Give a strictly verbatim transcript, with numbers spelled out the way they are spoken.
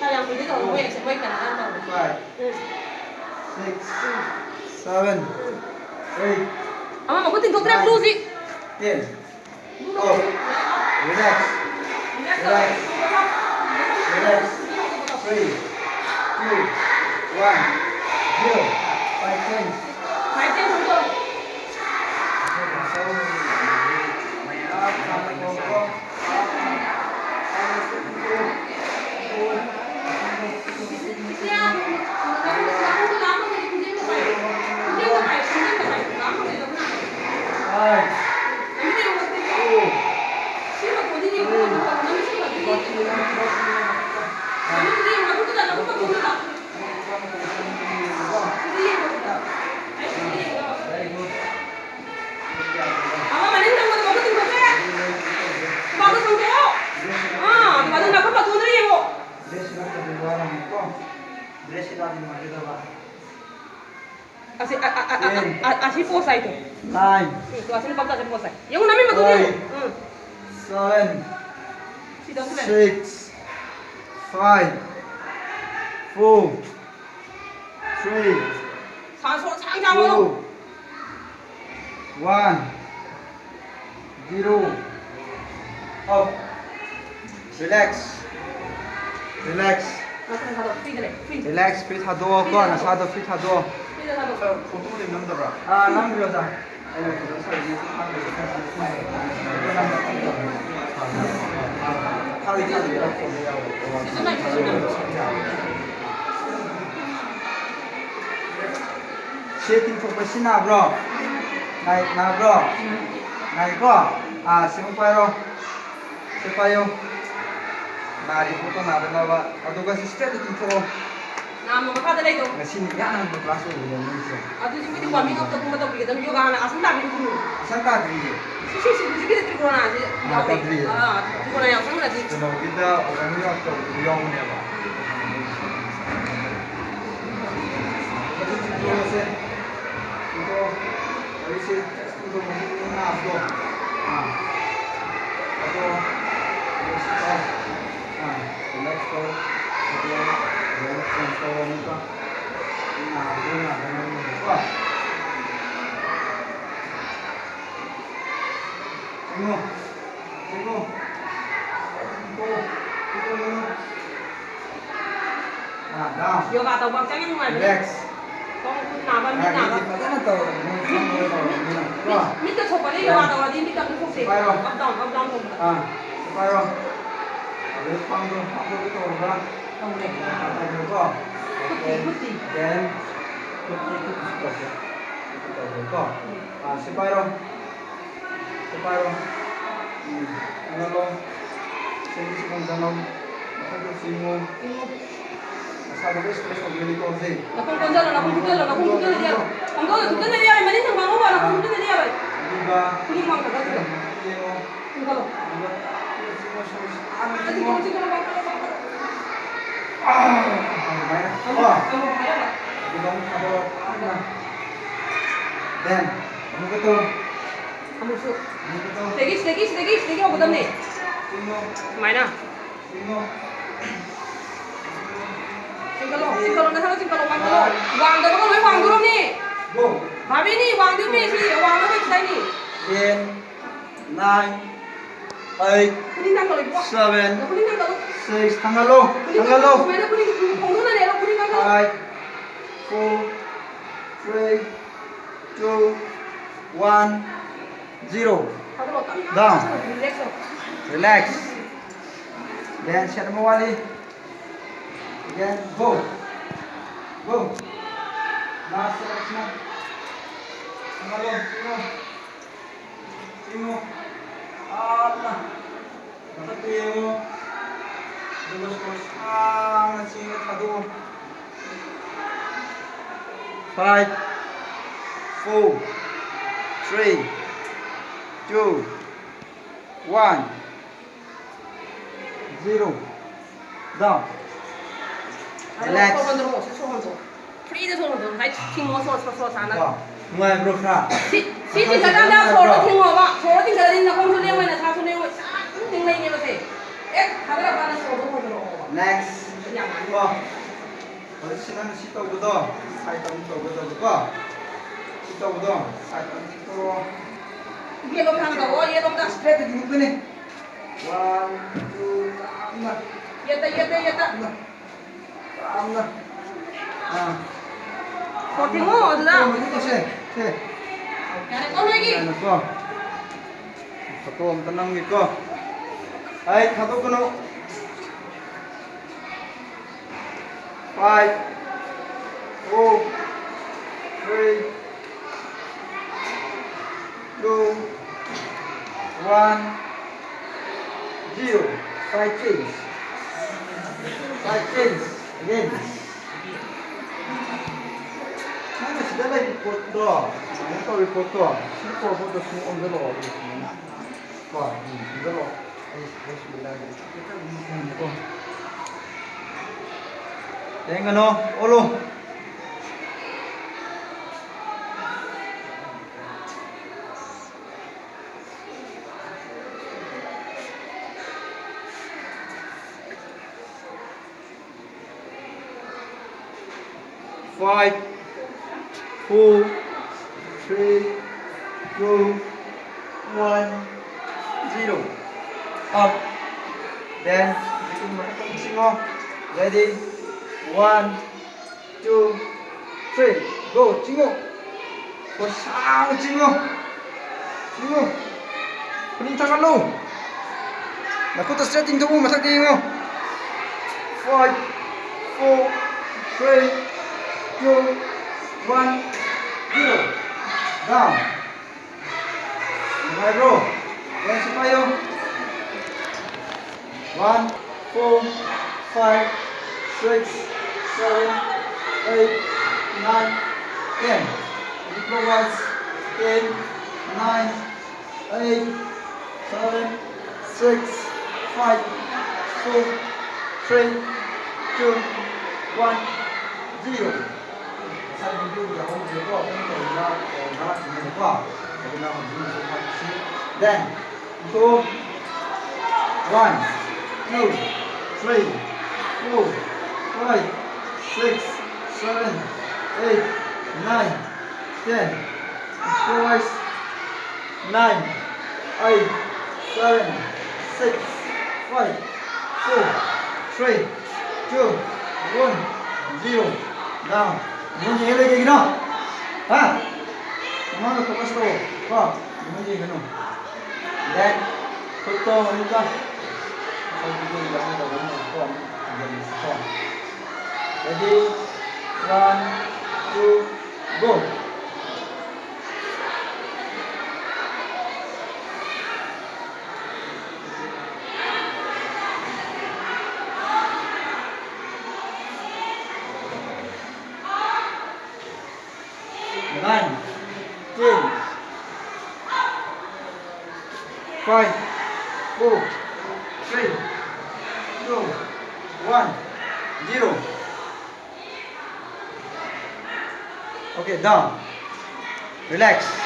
ꯌꯥꯝ ꯀꯨꯏꯗꯤ ꯇꯧꯔꯣꯏ, ꯃꯣꯏ ꯑꯁꯦ ꯃꯣꯏ ꯀꯩꯅꯣ ꯌꯥꯝ ꯇꯧꯔꯦ꯫ Five, six, seven, eight, ꯑꯃ ꯃꯈꯨꯠ ꯇꯤꯡꯊꯣꯛꯇ꯭ꯔꯦ, nine, blue ꯁꯤ꯫ Ten. Stop. Relax. Relax. Relax. Three, two, one, zero. Five seconds. Five seconds. ꯑꯁꯤ, ꯑ, ꯑ, ꯑ, ꯑ, Ten. ꯑ, ꯑꯁꯤ ꯄꯣꯁ ꯍꯥꯏꯗꯣ꯫ Nine. ꯎꯝ, ꯇꯣ ꯑꯁꯤꯅ ꯄꯝ ꯇꯥꯁꯦ ꯄꯣꯁ ꯍꯥꯏ꯫ ꯌꯦꯡꯉꯨ, ꯅꯃꯤꯠ ꯃꯇꯨꯡ ꯌꯦꯡꯉꯨ꯫ Eight. ꯎꯝ꯫ Seven. ꯁꯤꯗ ꯑꯃꯨꯛ ꯂꯩꯔꯦ꯫ Six. Five. Four. Three. ꯁꯥ-, ꯁꯣꯔ ꯁꯥꯡ ꯁꯥꯡ ꯍꯣꯜꯂꯨ꯫ Two. One. Zero. Off. Relax. Relax. ꯉꯥꯛꯇꯪ ꯊꯥꯗꯣꯛ, free ꯗ ꯂꯩ, free꯫ Relax, free ꯊꯥꯗꯣꯛꯑꯣꯀꯣ, ꯅꯁꯥꯗꯣ free ꯊꯥꯗꯣꯛꯑꯣ꯫ Free ꯗ ꯊꯥꯗꯣꯛ꯫ ꯁꯥꯔ, ꯐꯣꯇꯣꯗꯤ ꯅꯝꯗꯕ꯭ꯔꯥ? ꯑꯥ, ꯅꯝꯗ꯭ꯔꯤ, ꯑꯣꯖꯥ꯫ ꯑꯩꯅ ꯐꯖꯅ ꯁꯥꯔ ꯌꯦꯡꯁꯤ ꯈꯪꯗꯦ꯫ ꯊꯥꯗꯤ ꯊꯥꯗ꯭ꯔꯤ꯫ ꯁꯤꯁꯨ ꯅꯝ, ꯁꯤꯁꯨ ꯅꯝ꯫ ꯁꯤ ꯇꯤꯡꯊꯣꯛꯄ ꯁꯤ ꯅꯥꯕ꯭ꯔꯣ? ꯅꯥꯏ-, ꯅꯥꯕ꯭ꯔꯣ? ꯅꯥꯏꯀꯣ? ꯑꯥ, ꯁꯤ ꯑꯃꯨꯛ ꯄꯥꯏꯔꯣ꯫ ꯁꯤ ꯄꯥꯏꯌꯣ꯫ ꯅꯥꯔꯤ ꯄꯣꯠꯇꯣ ꯅꯥꯗꯅꯕ꯫ ꯑꯗꯨꯒ ꯁꯤ straight ꯇꯤꯡꯊꯣꯛꯑꯣ꯫ ꯅꯥꯝꯃ ꯃꯈꯥꯗ ꯂꯩꯗꯣ꯫ ꯉꯁꯤꯅ ꯏꯍꯥꯟ ꯍꯥꯟꯕ class ꯑꯣꯏꯕꯅꯦ ꯃꯣꯏꯁꯦ꯫ ꯑꯗꯨꯗꯤ ꯃꯣꯏꯗꯤ warming up ꯇꯒꯨꯝꯕ ꯇꯧꯕꯤꯒꯗꯕꯅꯤ꯫ ꯌꯣꯒꯥꯅ ꯑꯁꯨꯝ ꯇꯥꯕꯤꯔꯨꯒꯅꯨ꯫ ꯑꯁꯨꯝ ꯇꯥꯗ꯭ꯔꯤꯌꯦ꯫ ꯁꯤ, ꯁꯤ, ꯁꯤ, ꯍꯧꯖꯤꯛꯀꯤꯗꯤ ꯇ꯭ꯔꯤꯀꯣꯅꯥꯁꯦ ꯑꯥ, ꯌꯥꯎꯗꯦ꯫ ꯇꯥꯗ꯭ꯔꯤꯌꯦ꯫ ꯑꯥ, ꯇ꯭ꯔꯤꯀꯣꯅꯥ ꯌꯥꯎꯁꯪꯅꯗꯤ꯫ ꯀꯩꯅꯣꯒꯤꯗ warming up ꯇꯧꯕꯗꯨ ꯌꯥꯎꯕꯅꯦꯕ꯫ ꯆꯦꯟꯖ ꯇꯧꯔꯣ ꯑꯃꯨꯛꯀ꯫ ꯅꯥꯕꯗꯣ ꯅꯥꯗꯅꯕꯅꯦꯕꯀꯣ꯫ ꯆꯦꯡꯉꯣ꯫ ꯆꯦꯡꯉꯣ꯫ ꯆꯦꯡꯉꯣ꯫ ꯆꯦꯡꯉꯣ꯫ ꯑꯥ, down꯫ ꯌꯣꯒꯥ ꯇꯧꯕ ꯍꯛꯆꯥꯡ ꯌꯥꯝ ꯅꯨꯡꯉꯥꯏꯕꯅꯦ꯫ Relax꯫ ꯈꯣꯡ ꯈꯨꯠ ꯅꯥꯕ, ꯃꯤꯠ ꯅꯥꯕ꯫ ꯃꯤꯠꯇꯤ ꯐꯖꯅ ꯇꯧꯔꯕꯅꯤꯅ, ꯈꯪꯕ ꯇꯧꯔꯕꯅꯤꯅ꯫ ꯀꯣ? ꯃꯤꯠ, ꯃꯤꯠꯇ ꯁꯣꯛꯄꯗꯤ ꯌꯣꯒꯥ ꯇꯧꯔꯗꯤ ꯃꯤꯠꯇ ꯑꯝꯇ ꯁꯣꯛꯇꯦ꯫ ꯄꯥꯏꯔꯣ꯫ Up down, up down ꯇꯧꯕꯗ꯫ ꯑꯥ, ꯄꯥꯏꯔꯣ꯫ ꯑꯗꯩ ꯈ꯭ꯋꯥꯡꯗꯣ ꯍꯥꯞꯄꯒ ꯇꯧꯔꯒ꯫ ꯇꯧꯔꯦ꯫ ꯑꯥ, ꯇꯧꯔꯦꯀꯣ? ꯈꯨꯠꯇꯤ, ꯈꯨꯠꯇꯤ꯫ Then ꯈꯨꯠꯇꯤ, ꯈꯨꯠꯇꯤꯁꯨ ꯇꯧꯒꯦ꯫ ꯈꯨꯠꯇꯤ ꯇꯧꯒꯦꯀꯣ? ꯎꯝ꯫ ꯑꯥ, ꯁꯤ ꯄꯥꯏꯔꯣ꯫ ꯁꯤ ꯄꯥꯏꯔꯣ꯫ ꯎꯝ, ꯊꯥꯡꯒꯠꯂꯣ꯫ ꯁꯤꯒꯤ ꯁꯤ ꯈꯣꯡ ꯆꯪꯉꯣ꯫ ꯃꯊꯛꯇ ꯆꯤꯡꯉꯨ꯫ ꯆꯤꯡꯉꯨ꯫ ꯅꯁꯥꯗꯣ ꯂꯣꯏ stretch ꯇꯧꯗꯣꯏꯅꯤꯀꯣ ꯍꯧꯖꯤꯛ꯫ ꯅꯈꯣꯡ ꯀꯣꯟꯖꯜꯂꯣ, ꯅꯈꯣꯡ ꯀꯨꯞꯆꯜꯂꯣ, ꯅꯈꯣꯡ ꯀꯨꯞꯆꯜꯂꯗꯤ ꯌꯥꯔꯣꯏ꯫ ꯈꯣꯡꯗꯣꯟꯗꯣ ꯊꯨꯞꯆꯜꯂꯗꯤ ꯌꯥꯔꯣꯏ, ꯃꯅꯤꯡ ꯊꯪꯕ ꯑꯃ ꯋꯥꯠꯂꯣ, ꯈꯣꯡ ꯀꯨꯞꯆꯜꯂꯗꯤ ꯌꯥꯔꯣꯏ꯫ ꯑꯗꯨꯒ ꯈꯨꯅꯤꯡ ꯋꯥꯡꯈꯠꯂꯣ, ꯑꯗꯨꯒ꯫ ꯌꯦꯡꯉꯣ꯫ ꯆꯤꯡꯈꯠꯂꯣ꯫ ꯑꯗꯨꯒ ꯆꯤꯡꯉꯣ, ꯁꯣꯔ ꯁꯥꯡꯅ ꯆꯤꯡꯉꯣ꯫ ꯆꯤꯡꯈꯠꯂꯣ, ꯆꯤꯡꯈꯠꯂꯣ, ꯋꯥꯡꯈꯠꯂꯣ, ꯋꯥꯡꯈꯠꯂꯣ꯫ ꯑꯥ, ꯑꯗꯨꯃꯥꯏꯅ꯫ ꯑꯃꯨꯛ, ꯀꯣ? ꯑꯃꯨꯛ ꯍꯥꯏꯔꯕ? ꯑꯗꯨꯒ ꯑꯃꯨꯛ ꯊꯥꯗꯣꯛꯑꯣ꯫ ꯇꯞꯅ꯫ Then ꯑꯃꯨꯛꯀ ꯇꯧ꯫ ꯑꯃꯨꯛꯁꯨ꯫ ꯑꯃꯨꯛꯀ ꯇꯧ꯫ ꯁꯤꯗꯒꯤ, ꯁꯤꯗꯒꯤ, ꯁꯤꯗꯒꯤ, ꯁꯤꯗꯒꯤ ꯍꯧꯒꯗꯕꯅꯦ꯫ ꯆꯤꯡꯉꯣ꯫ ꯁꯨꯃꯥꯏꯅ꯫ ꯆꯤꯡꯉꯣ꯫ ꯆꯤꯡꯈꯠꯂꯣ, ꯆꯤꯡꯈꯠꯂꯣ, ꯅꯁꯥꯗꯣ ꯆꯤꯡꯈꯠꯂꯣ, ꯋꯥꯡꯈꯠꯂꯣ꯫ ꯋꯥꯡꯗꯕꯒ ꯂꯣꯏ ꯋꯥꯡꯗꯣꯔꯝꯅꯤ꯫ Go꯫ ꯚꯥꯕꯤꯅꯤ, ꯋꯥꯡꯗꯣꯏꯅꯦ ꯁꯤ, ꯋꯥꯡꯅꯕ exerciseꯅꯤ꯫ Ten, nine, eight, ꯈꯨꯅꯤꯡ ꯊꯥꯡꯒꯠꯂꯣ, ꯏꯕꯨꯡꯉꯣ꯫ Seven, ꯈꯨꯅꯤꯡ ꯊꯥꯡꯒꯠꯂꯣ꯫ Six, ꯊꯥꯡꯒꯠꯂꯣ, ꯈꯨꯅꯤꯡ ꯊꯥꯡꯒꯠꯂꯣ꯫ ꯁꯨꯃꯥꯏꯅ ꯈꯨꯅꯤꯡ ꯈꯣꯡꯗꯣꯟꯅ ꯂꯩꯔꯣ, ꯈꯨꯅꯤꯡ ꯊꯥꯡꯒꯠꯂꯣ꯫ Five, four, three, two, one, zero꯫ ꯊꯥꯡꯒꯠꯂꯣ, ꯇꯞꯅ, down꯫ Relax ꯇꯧ꯫ Relax꯫ Then set ꯑꯃ ꯋꯥꯠꯂꯤ꯫ Again, go. Go. Last set ꯑꯁꯤꯅ꯫ ꯊꯥꯡꯒꯠꯂꯣ, ꯆꯤꯡꯉꯣ꯫ ꯆꯤꯡꯉꯣ꯫ ꯇꯞꯅ꯫ ꯃꯊꯛꯇ ꯌꯦꯡꯉꯣ꯫ ꯑꯗꯨꯒ ꯁꯣꯔ ꯁꯥꯡꯅ ꯆꯤꯡꯉ ꯊꯥꯗꯣꯛꯑꯣ꯫ Five, four, three, two, one, zero. Down꯫ Relax꯫ ꯁꯣꯔ ꯍꯣꯟꯗꯣꯔꯛꯑꯣ, ꯁꯤ ꯁꯣꯔ ꯍꯣꯟꯗꯣꯛꯑꯣ꯫ Freeꯗ ꯁꯣꯔ ꯍꯣꯟꯗꯣꯛꯑꯣ꯫ ꯉꯁꯥꯏ ꯊꯤꯡꯉꯣ, ꯁꯣꯔ, ꯁꯣꯔ, ꯁꯣꯔ ꯁꯥꯟꯅ꯫ ꯀꯣ? ꯅꯨꯡꯉꯥꯏꯕ꯭ꯔꯣ ꯈꯔ? ꯁꯤ, ꯁꯤ ꯈꯔ ꯆꯤꯡꯈꯠꯀꯥꯟꯗ ꯈꯔ ꯁꯣꯔꯗꯣ ꯅꯨꯡꯉꯥꯏꯕ꯭ꯔꯣ? ꯊꯤꯡꯉꯣꯕ꯫ ꯁꯣꯔꯗꯣ ꯊꯤꯡꯈꯠꯂꯗꯤ ꯅꯈꯣꯡꯁꯨ ꯂꯦꯡꯉꯣꯏ, ꯅꯁꯥꯁꯨ ꯂꯦꯡꯉꯣꯏ꯫ ꯁꯥ ꯑꯗꯨꯝ ꯇꯤꯡ ꯂꯩꯅꯦꯕ ꯁꯦ꯫ ꯍꯦꯛ ꯊꯥꯗꯔꯀꯥꯟꯗ ꯁꯣꯔꯗꯣ ꯍꯣꯟꯗꯣꯔꯛꯑꯣꯕ꯫ Next꯫ ꯀꯣ꯫ ꯍꯧꯖꯤꯛꯁꯤ ꯅꯪ ꯁꯤ ꯇꯧꯕꯗꯣ, ꯁꯥꯏꯠ ꯇꯧ ꯇꯧꯒꯗꯕꯀꯣ꯫ ꯁꯤ ꯇꯧꯕꯗꯣ, ꯁꯥꯏꯠ ꯇꯧ ꯇꯧꯔꯣ꯫ ꯌꯦꯠꯂꯣꯝ ꯊꯥꯡꯒꯠꯂꯛꯑꯣ, ꯌꯦꯠꯂꯣꯝꯗ꯫ ꯁ꯭ꯇ꯭ꯔꯦꯠꯇ ꯊꯤꯡꯗꯣꯛꯇꯣꯏꯅꯦ꯫ ꯋꯥꯟ, ꯇꯨ, ꯇꯞꯅ꯫ ꯌꯦꯠꯇ, ꯌꯦꯠꯇ, ꯌꯦꯠꯇ꯫ ꯇꯞꯅ꯫ ꯇꯞꯅ꯫ ꯑꯥ꯫ ꯀꯣ ꯊꯤꯡꯉꯣ ꯑꯗꯨꯗ꯫ ꯁꯦ, ꯁꯦ꯫ ꯌꯥꯔꯦꯀꯣ ꯅꯣꯏꯒꯤ? ꯌꯥꯔꯦꯀꯣ꯫ ꯐꯣꯇꯣ ꯑꯝꯇ ꯅꯝꯒꯦꯀꯣ꯫ ꯑꯩ ꯊꯥꯗꯣꯛꯀꯅꯨ꯫ Five, four, three, two, one, zero. Side change. Side change. Again. ꯅꯪꯅ ꯁꯤꯗ ꯂꯩꯕ ꯄꯣꯠꯇꯣ, ꯁꯨꯃꯥꯏꯅ ꯇꯧꯔꯤ ꯄꯣꯠꯇꯣ, ꯁꯤ ꯇꯧꯕ ꯄꯣꯠꯇꯣ ꯁꯨꯝ ꯑꯣꯟꯁꯤꯜꯂꯛꯑꯣ, ꯑꯗꯨꯒ ꯁꯨꯃꯥꯏꯅ꯫ ꯀꯣ, ꯎꯝ, ꯁꯤꯗ ꯂꯥꯛꯑꯣ꯫ ꯑꯩ ꯁꯤꯗ ꯁꯨꯝ ꯂꯥꯛꯑꯒꯦ꯫ ꯀꯣ꯫ ꯌꯦꯡꯒꯅꯣ, ꯑꯣꯜꯂꯣ꯫ Five, four, three, two, one, zero. Up. Then, ꯃꯊꯛꯇ ꯑꯃꯨꯛ ꯆꯤꯡꯉꯣ꯫ Ready? One, two, three, go. ꯆꯤꯡꯉꯣ꯫ ꯈꯨꯠ ꯁꯥꯡꯅ ꯆꯤꯡꯉꯣ꯫ ꯆꯤꯡꯉꯣ꯫ ꯈꯨꯅꯤꯡ ꯊꯥꯡꯒꯠꯂꯨ꯫ ꯅꯈꯨꯠꯇ ꯁ꯭ꯇ꯭ꯔꯦꯠ ꯇꯤꯡꯊꯣꯛꯎ, ꯃꯊꯛꯇ ꯌꯦꯡꯉꯣ꯫ Five, four, three, two, one, zero. Down. ꯅꯨꯡꯉꯥꯏꯕ꯭ꯔꯣ? ꯗꯦꯟꯁ ꯄꯥꯏꯌꯣ꯫ One, four, five, six, seven, eight, nine, ten. Improvise. Ten, nine, eight, seven, six, five, four, three, two, one, zero. ꯉꯁꯥꯏ video ꯌꯥꯎꯍꯧꯗ꯭ꯔꯦꯀꯣ, ꯑꯗꯨꯝ ꯇꯧꯔꯤꯕ ꯇꯧꯔꯤꯕ ꯉꯥꯛꯇꯅꯦꯕꯀꯣ꯫ ꯑꯗꯨꯅ ꯍꯧꯖꯤꯛ ꯑꯃꯨꯛꯁꯨ ꯍꯥꯏꯔꯛꯁꯤ꯫ Then, go. One, two, three, Four, five, six, seven, eight, nine, ten. Exercise nine, eight, seven, six, five, four, three, two, one, zero. Down. ꯃꯣꯏ ꯌꯦꯡꯉ ꯂꯩ ꯀꯩꯒꯤꯅꯣ? ꯍꯥ? ꯃꯃꯥꯡꯗ focus ꯇꯧ ꯀꯣ꯫ ꯃꯣꯏ ꯌꯦꯡꯒꯅꯨ꯫ Then ꯈꯨꯠꯇꯣ ꯑꯃꯨꯛꯀ ꯉꯁꯥꯏꯒꯤ ꯌꯦꯡꯕ ꯍꯥꯏꯗꯕ ꯑꯃ ꯀꯣ ꯑꯃꯨꯛ ꯊꯝꯖꯤꯟꯁꯤ ꯀꯣ꯫ Ready? One, two, go. Nine, ten, five, four, three, two, one, zero. Okay, down. Relax.